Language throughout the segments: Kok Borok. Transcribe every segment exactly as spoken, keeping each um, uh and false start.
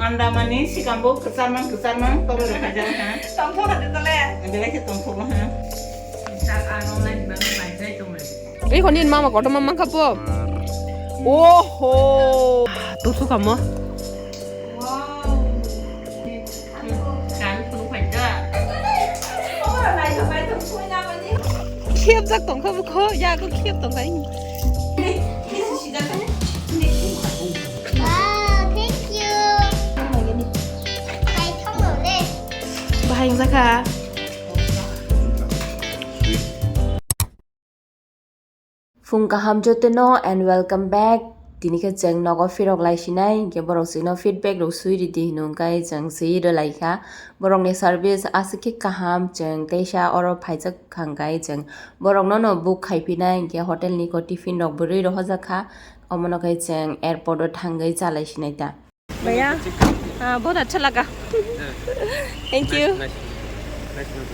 Andamani sikang bo kwcharmang kwcharmang tobo rwkhaijak ha. Tongthok hadi tole. Belai khe tongthogo ha. Sak ano nai nang nai jai tongmani. Ri khoni mama kotorma mankha bo. Oho. Tusu kamo. Wow. Kan phunuk phaida. Khep jak tongkha bukho, yago khep tongkha. Wow, thank you. Bahai wngjakha. Phung kaham jotono and welcome back. Tini khe chwng nogo phirok lai sinai, hinkhe borok chwngno feedback rok swi ridi hino, hwnkhe chwng swi rwlai kha. Borokni service aswk khe kaham, chwng teisa oro phaijak kha, hwnkhe chwng borokno no book khai phinai, hinkhe hotel ni ko tiffin rok bwrwi rohorjak kha, omono khe chwng airport o thangwi chalai sinai ta. भैया, हाँ, बहुत अच्छा लगा। Thank you. Nice, nice, nice.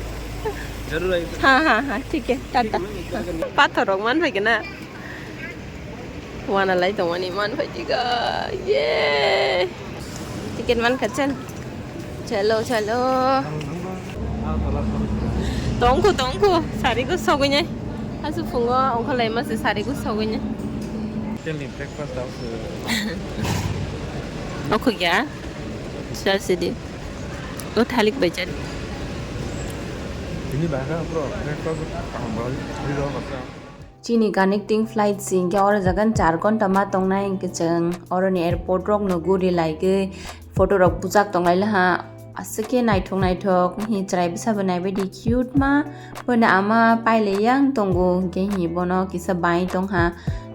जरूर आइए। हाँ, हाँ, हाँ, ठीक है, Tata. Pathor rok man phai kena. Wana lai tongmani man phai tiga. Ye. Ticket man kha chal. Chalo, chalo. Tongkhu, tongkhu. Sari go sogwi nai. Asu phungo ongkha lai ma se sari go sogwi nai. Hotel ni breakfast house. Okhogya. Sir sidi. O thalik bai chari. Ini bahasa bro, breakfast kaham bro. Ini dong bahasa. Chini connecting flight si hinkhe oro jaga char ghonta ma tongnai hinkhe chwng oroni airport rok no guri laigwi photo rok bujak tonglai laha. Aswk khe naithok naithok, hi chwrai bwsa bo naibaidi cute ma, bono ama pailai yang tongo, hinkhe hi bono kisa bai tongha.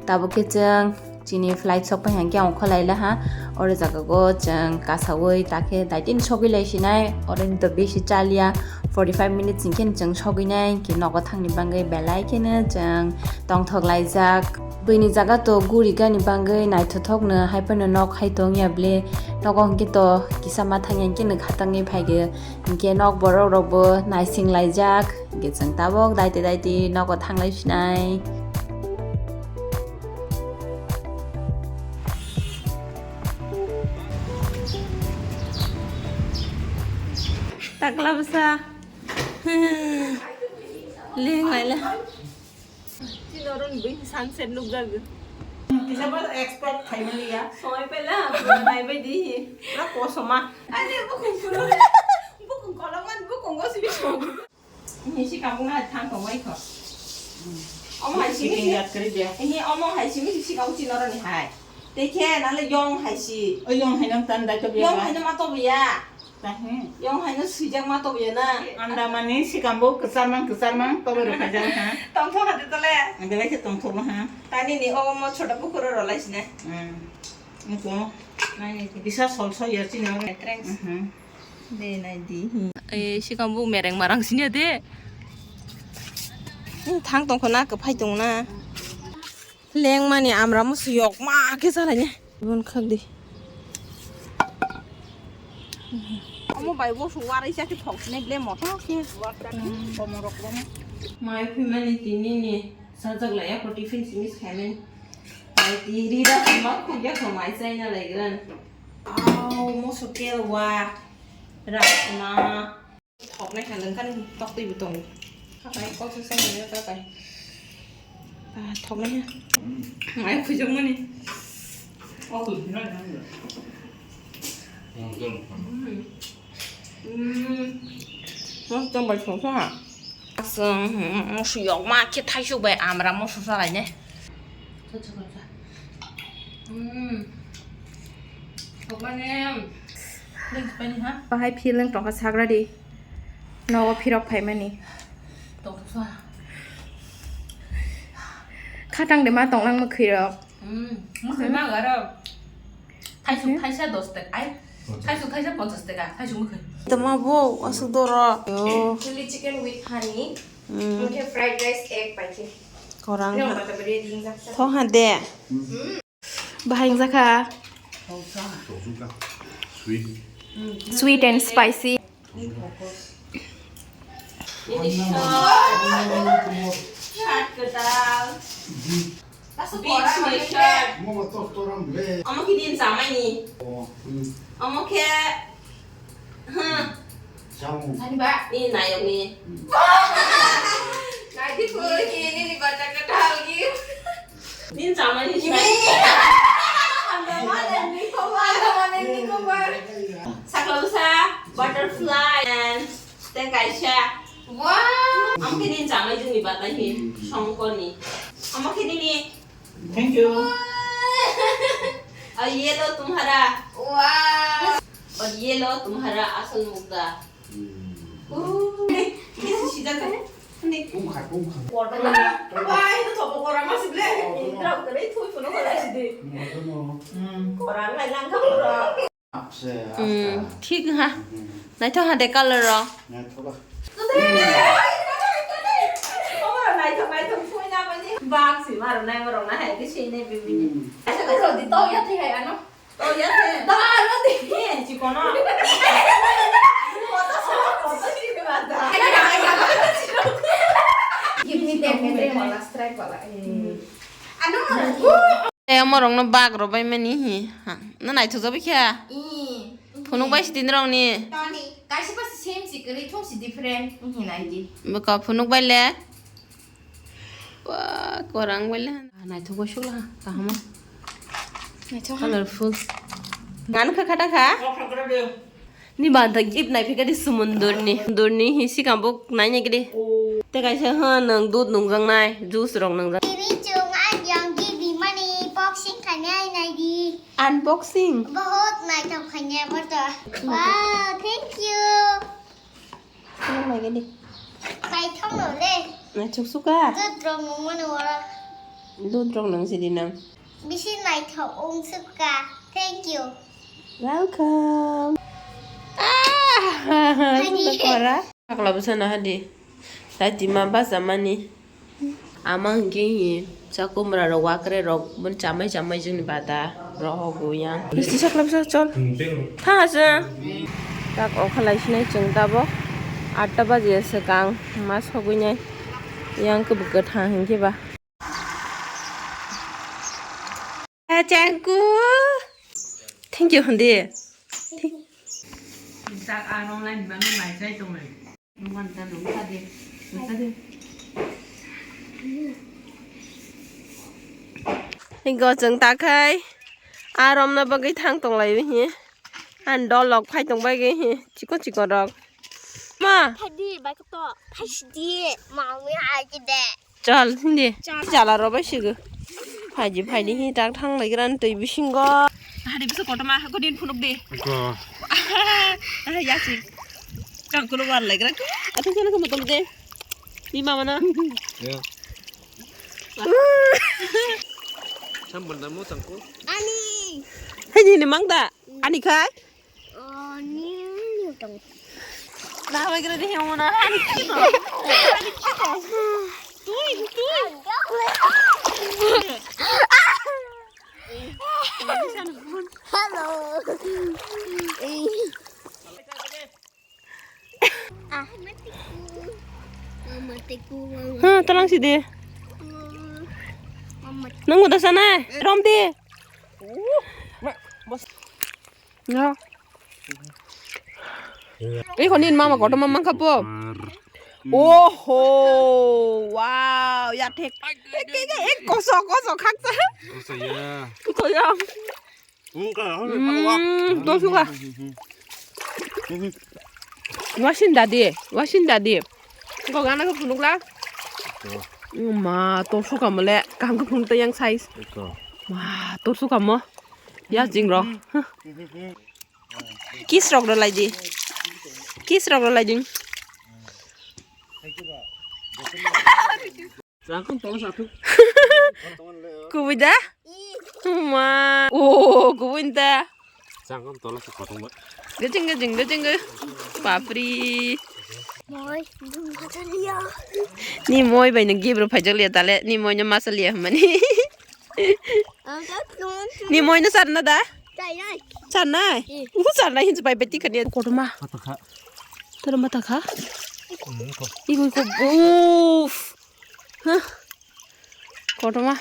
Tabuk khe chwng chini flight sok pai hinkhe ongkha lai laha. Oro jaga o chwng kasawi takhe daitini sogwi lai sinai, oro ni to bisi chaliya, forty five minutes hinkhe chwng sogwi nai, hinkhe nogo thangni bagwi belai kheno chwng tongthok laijak. Buini jaga to guri gani bagwi naithothok no, hai phano nok hai tong ya ble, nogo hinkhe to kisa ma thang ya hinkhe no khatangwi phai khe, hinkhe nok borok rok bo naising laijak, hinkhe chwng tabok daite daite nogo thang lai sinai. Takla bwsa. Leng lai la. Chini oro ni buini sunset nukjagwi. Kisa bo expect khaimani ya. Soi pela, nai bai di. Pura kosoma. Ani bukung pura. Bukung kolokman, bukung go sibisong. Ni si kabung na thang ko wai ko. Omo hai simi. Chicken yat kari dia. Ini omo hai simi si kau chini oro ni hai. Te khe nale yong hai si. O yong hai nang tan dai to biya. Yong hai no ma to biya. Tahe. Yong hai no swijak ma to biya na. Andamani sikang bo kwcharmang kwcharmang tobo rwkhaijak ha. Tongthok hadi tole. Belai khe tongthogo ha. Tani ni omo chota bukhuro rwlai sine. Hmm. Niko. Nai nai. Bisa sol sol ya chini oro. Thanks. Mhm. De nai di. Eh, sikang bo mereng marang sinya de. Ni thang tongkho na kwphai tong na. Lengmani amra musu yok ma khe salai ne. Bon khak di. Omo bai bo su warai sa khe thok ne ble moto khe. Komorok bo. Mai phi mani tini ni sajak lai ya ko tiffin simis khaimani. Mai ti ri da ma khuk ya ko mai chai na lai gran. Au musu kel wa. Rasma. Thoknai kha nang kan tok twi bo tongo. Kakai kok se song ya kakai. Ah, thoknai ha. Mai khujung mani. Hmm. Hmm. Mas tong bai song ha. Asung, hmm, musu yok ma khe thaisuk bai amra musu salai ne. Thokmani. Bahai feeling tongkha sagra di. Nogo phirok phaimani. Tongsa. Khatang de ma tonglang mwkhwirok. Hmm, mwkhwi ma garo. Thaisuk thaisa dos tek ai. Thaisuk thaisa ponchas taka, thaisuk mwkhwi. Tama bo asuk doro. Yo. Chili chicken with honey. Hmm. Mungkin fried rice egg paikhe. Korang. Yang mata beri ding jaksa. Thong ha de. Hmm. Bahai wngjakha. Sweet. Sweet and spicy. Ini shot. Shot kwtal. Beach ni shirt. Omo khe nini chamai ni. Omo khe, hmm. Nini nayok ni. Nini chamai ni shirt. Sakla bwsa, butterfly and tei kaisa. Wow! Omo khe nini chamai jwngni bata hi, hmm, songkoni. Omo khe nini. Thank you. Wow! Aur ye lo tumhara. Wow! Aur ye lo tumhara asal mukda. Hmm. Ooh. Kisi sida ka? Kung kha, kung kha. Korang. Wah, itu topo korang masih ble. Korang. Ini terus kali itu pun korang sih deh. Hmm. Korang lain langkah korang. Thik ha. Naithok ha de color ro. Naithok ba. Bak si maro nai maro na hai ke sini bibi ni. Asa ko rodi to ya thi hai ano. To ya thi. To ano di. Ni chikono. Give me ten minutes. Last try pala. Ano. Tei omo rok no bak rw bai mani hi. Ha, no naithok jagwi khe. Phunuk bai sitini rok ni. Toni, kaisa ba same si kwrwi thung si different. Hi nai di. Bwkha phunuk bai le. Wa, korang bai le. Naithok bai sukla ha, kaham. Naithok ha. Colorful. Ngan kha khata kha. Ni banta gift nai phika di sumundurni. Sumundurni hi sikam bo nai nai gidi. Tei kaisa ha nang dud nungjak nai, juice rok nungjak. Ini chung ang yang di bimani boxing khainai nai di. Unboxing. Bahut naithok khainai bo to. Wow, thank you. Nang nai gidi. Naithok no le. Naithok suka. Dud rok nung mani wara. Dud rok nung sidi nang. Bisi naithok wng sukha. Thank you. Welcome. Ah, hadi. Sukha kora. Sakla bwsa no hadi. Tati ma basa mani. Ama hwnkhe hi chakumra rok wakre rok bun chamai chamai jwngni bata rohogo yang. Bisi sakla bwsa chol. Tha asa. Tak o khalai sinai chwng tabok. Atta baji swkang ma sogwi nai. Yang kwbwk kwthang hwnkhe ba. Changku. Thank you, Hundi. Sak a rong line mano nai chai tong lai. Nungwan ta nung ta de. Nung ta de. Hingo chwng ta khai. A romna bagwi thang tong lai hi. An dol lok phai tong bai hi. Chiko chiko rok. Ma. Phai di, bai ko to. Phai si di. Ma, wi hai ki de. Chal, hindi. Chal. Chala ro bai sigo. Phaidi, phaidi hi tak thang lai gran twi bisingo. Hari bisa kotor ma, ko din phunuk de. Ko. Ah, ya sih. Kang kulo war lai gran. Atau sana kamu tong de. Di mama na. Ya. Sam benda mu tangku. Ani. Hai ni mang da. Ani khai. Oh, ni, ni tong. Nah, lagi tadi yang mana? Tui, tui. Halo. Ah. Mama teku, mama. Ha, talang si de. Mama. Nang udah sana, rom de. Ya. Eh, konin mama kotor mama kapo. Oho, wow, ya thek. Thek, thek, thek, eh, koso, koso, khaksa. Koso ya. Koso ya. Wngkha, hwnwi phalwa. Hmm, to suka. Wasin dadi, wasin dadi. Ko gana ko phunukla. Ma, to suka mole, kaham ko phunuk ta yang size. Ma, to suka mo. Ya jing ro. Kiss rok ro lai di. Kiss rok ro lai di. Changkang tong sa thuk. Kubui da? Ma. Oh, kubui da. Changkang tong sa kotong ba. Gajing, gajing, gajing, gajing. Papri. Moi, dum kata liya. Ni moi bai nang gibro phajak liya tale. Ni moi no masa liya mani. Ni moi no sarna da? Sarna? Uhu sarna hin bai beti khani. Kotoma. Mata kha. Tara mata kha. Iko, iko. Uff. Hah? Kotoma.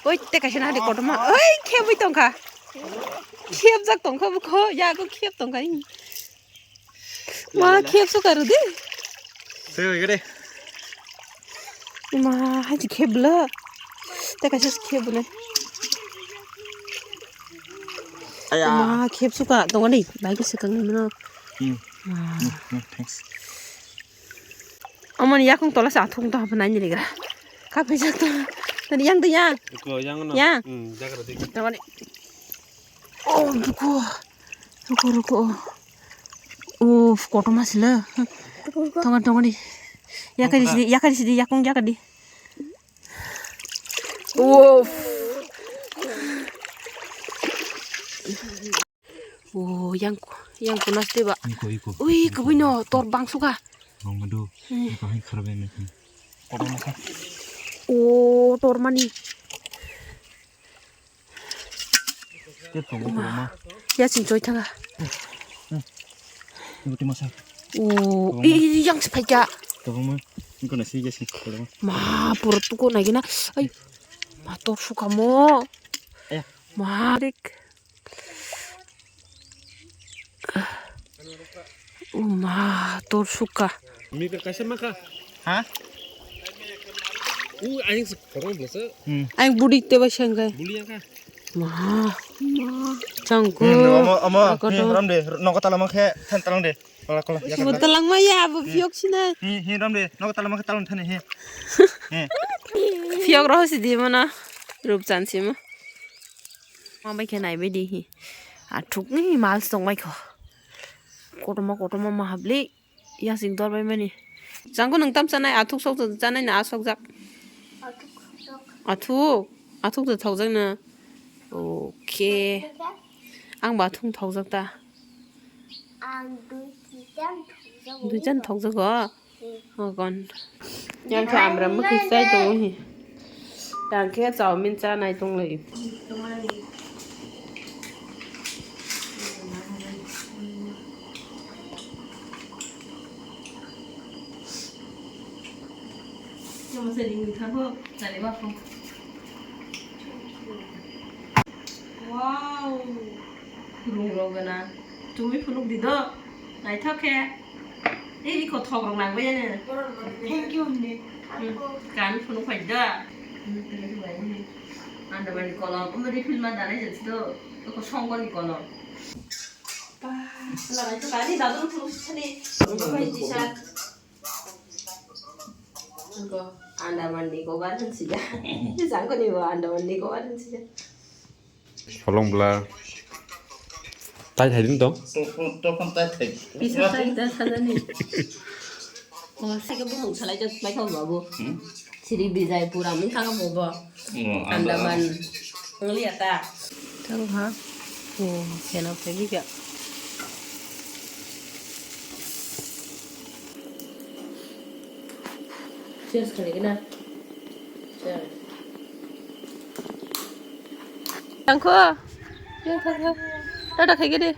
Oi, te kaisa nadi kotorma. Oi, khebwi tongkha. Khebjak tongkha bukho, yago kheb tongkha. Ma, kheb suka rwdi. Soi gede. Ma, haji khebla. Te kaisa khebne. Aya. Ma, kheb suka tongani. Bai kisa kangni mano. Hmm. Ma. Hmm, hmm, thanks. Omoni yakung tola sa athung to hapna ni ligra. Ka phaisa to. Tani yang to yang. Ko yang no. Yang. Hmm, jaga de. Tongani. Oh, buko. Ruko, ruko. Oh, kotorma sila. Tonga, tongani. Yakadi sidi, yakadi sidi, yakung yakadi. Oh. Oh, yang, yang kunas de ba. Iko, iko. Ui, kabui no, tor bang suka. Bang madu. Hmm. Iko hai kharabe ni. Kotorma sa. Oh, tormani. Te tongo, tongo ma. Ya sing choi thanga. Ibu ti masa. Oh, i, i, yang sepaika. Tongo ma. Iko na si ya sing tongo ma. Ma, pura tuko na gina. Ai. Ma, tor suka mo. Aya. Ma, dik. Uma, tor suka. Mika kaisa maka. Ha? U aning se korong blese. Hmm. Aing budi te ba sengkai. Buli yang ka. Ma. Changko. Hmm, omo, omo, akoto. Hi, ram de, noko talang ma khe, than talang de. Kola, kola, ya, kola. Talang ma ya, bo phiok sina. Hi, hi, ram de, noko talang ma khe talang thani, hi. Hi. Phiok roho si di mana. Rup chan si ma. Ma bai khe nai bai di hi. Athuk ni mal song bai kho. Kotorma, kotorma ma habli. Yasing dor bai mani. Jangko nung tam chanai, athuk sok chanai na asok jak. Athuk, athuk to thok jak na. Okay. Ang ba athuk thok jak ta. Ang dui chan thok jak. Dui chan thok jak go. Ogon. Yang khe amra mukhi chai tongo hi. Yang khe chowmin chanai tonglai. Wow. Rung rogana. Chumui phunuk di do. Naithok khe. Ei, iko thok rok nang bai ne. Thank you, hindi. Hmm. Kan phunuk phai da. Hmm, thank you, bai, hindi. Andamani kolom. Umri film ma danai jatsi do. Iko songkoni kolom. Ba, la nai to kani dadu phunuk sani. Phunuk phai di sa. Iko Andaman Nicobar hansi ya. Jangkoni bo Andaman Nicobar hansi ya. Solong bla. Tai thai din to? Tokon, tokon tai thai. Bisa tai ta sajani. Oh, sika buhung salai jak mai kau babu. Hmm? Siri Bijaypur amun kanga bobo. Oh, Andaman. Andaman. Ngli ata. Tahu ha? Oh, kena pergi gak? Cheers kali kena. Cheers. Tangko. Ya, tata. Tata khai gede.